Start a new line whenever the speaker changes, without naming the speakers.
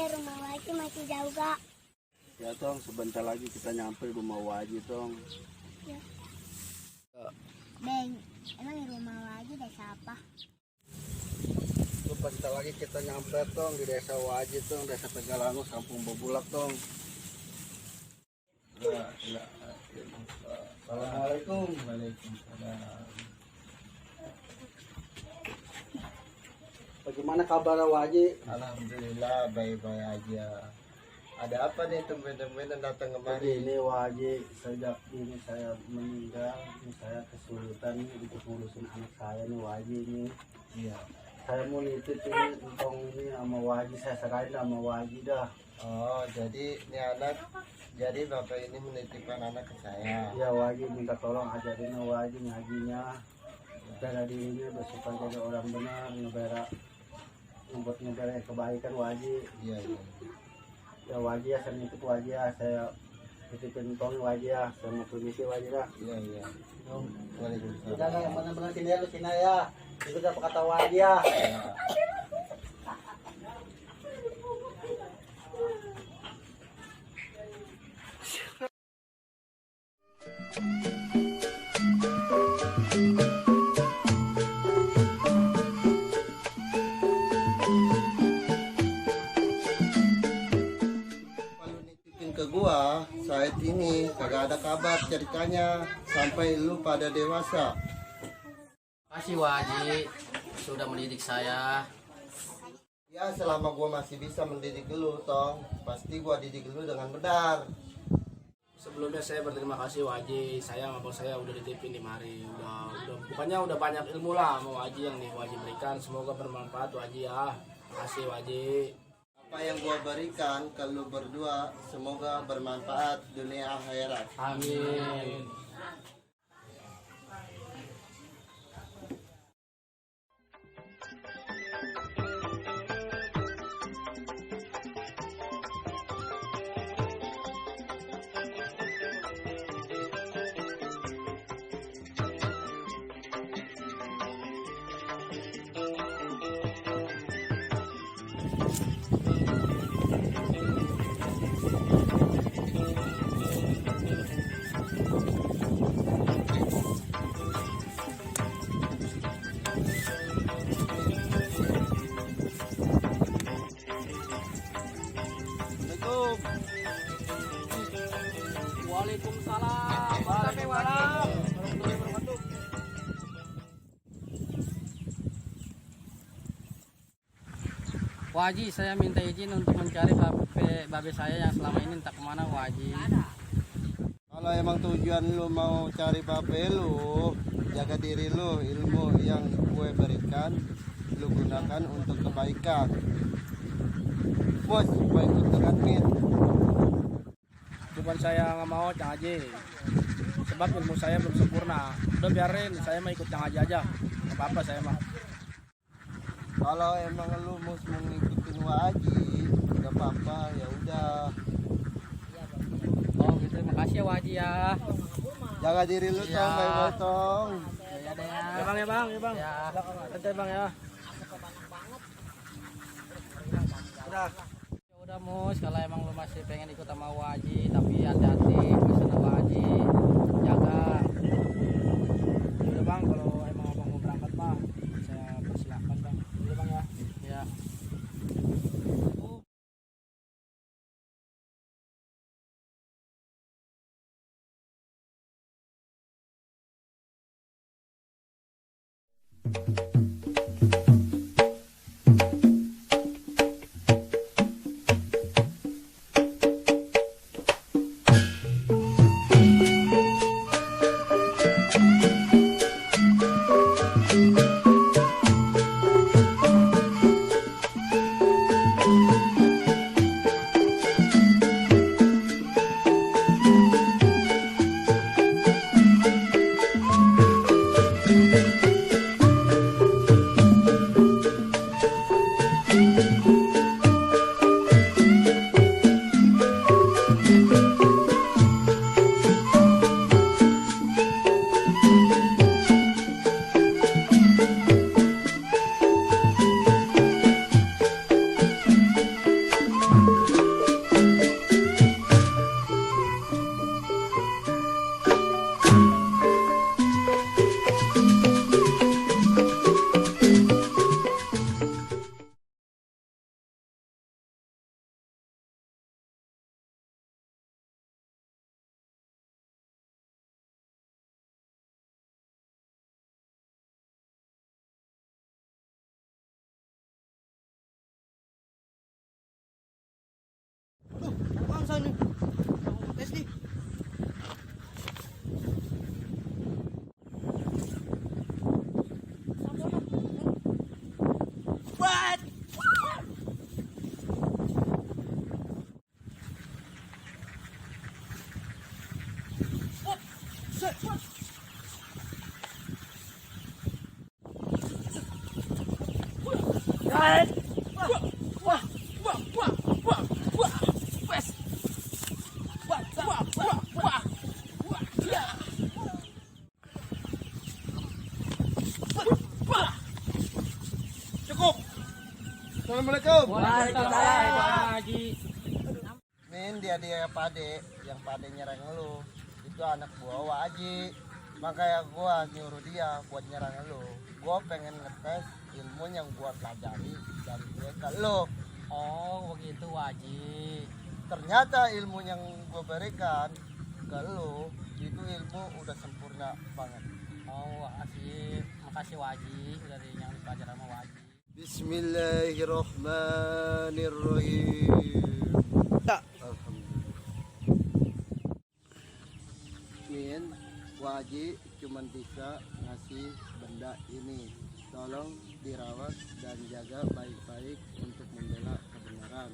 rumah Waji masih jauh gak?
Ya Tong, sebentar lagi kita nyampe rumah Waji Tong.
Ya. Beng, emang di rumah Waji desa apa?
Sebentar lagi kita nyampe Tong di desa Waji Tong, desa Tegalangu, Kampung Bebulak Tong. Assalamualaikum. Waalaikumsalam. Bagaimana kabar Waji?
Alhamdulillah baik-baik aja. Ada apa nih tumben-tumbenan datang kemari?
Ini Waji, sejak ini saya meninggal, ini saya kesulitan untuk ngurusin anak saya nih Waji ini.
Iya.
Saya mau nitip ini tong ini sama Waji, saya serahin sama Waji dah.
Oh, jadi ini anak, jadi bapak ini menitipkan anak ke saya.
Ya Waji minta tolong ajarin Waji ngajinya, jaga dirinya, bersuka jadi orang benar, ngebera kebaikan Waji.
Iya, iya.
Ya Waji ya, saya nitip Waji ya, saya titipin tong Waji ya, saya mau permisi Waji dah.
Iya, iya.
Udah
Waalaikumsalam.
yang benar-benar sini ya, lu sini ya. Itu udah kata Waji ya.
Ya. Kalau nitipin ke gua, saat ini kagak ada kabar ceritanya sampai lu pada dewasa.
Makasih Waji sudah mendidik saya.
Ya selama gua masih bisa mendidik lu, Tong, pasti gua didik lu dengan benar.
Sebelumnya saya berterima kasih Waji, saya sama bos saya udah ditipin di mari. Bukannya udah banyak ilmu lah sama Waji yang nih Waji berikan. Semoga bermanfaat Waji ya. Makasih Waji.
Apa yang gua berikan ke lu berdua semoga bermanfaat dunia akhirat.
Amin.
Assalamualaikum.
Waalaikumsalam. Waalaikumsalam. Waji, saya minta izin untuk mencari babe saya yang selama ini entah kemana Waji.
Kalau emang tujuan lu mau cari bape lu, jaga diri lu, ilmu yang gue berikan lu gunakan untuk kebaikan. Bos, supaya ikut dengan mit.
Cuman saya nggak mau Cang Haji. Sebab ilmu saya belum sempurna. Udah biarin, saya mah ikut Cang Haji aja. Nggak apa-apa saya mah.
Kalau emang lu mau ngikutin Waji, nggak apa-apa, ya udah.
Oh gitu, makasih ya Waji ya.
Jaga diri lu,
Iya.
Tong, baik-baik, Tong.
Ya deh ya. Ya bang, ya bang, ya bang. Ya. Santai bang ya.
Udah.
Ya udah Mus, kalau emang lu masih pengen ikut sama Waji, tapi hati-hati sama Waji, jaga. Udah bang, kalau emang abang mau berangkat mah, saya persilahkan bang. Udah bang ya. Ya.
Cukup. Assalamualaikum.
Waalaikumsalam Pak Haji.
Min dia pade, yang pade nyerang lu. Itu anak buah Wak Haji. Makanya gua nyuruh dia buat nyerang lu. Gua pengen ngetes ilmu yang gua pelajari dari dia ke lu.
Oh begitu Pak Haji.
Ternyata ilmu yang gua berikan ke lu itu ilmu udah sempurna banget.
Oh makasih Pak Haji dari yang dipelajari sama Pak Haji.
Bismillahirrahmanirrahim. Alhamdulillah. Min, Wajib cuman bisa ngasih benda ini. Tolong dirawat dan jaga baik-baik untuk membela kebenaran.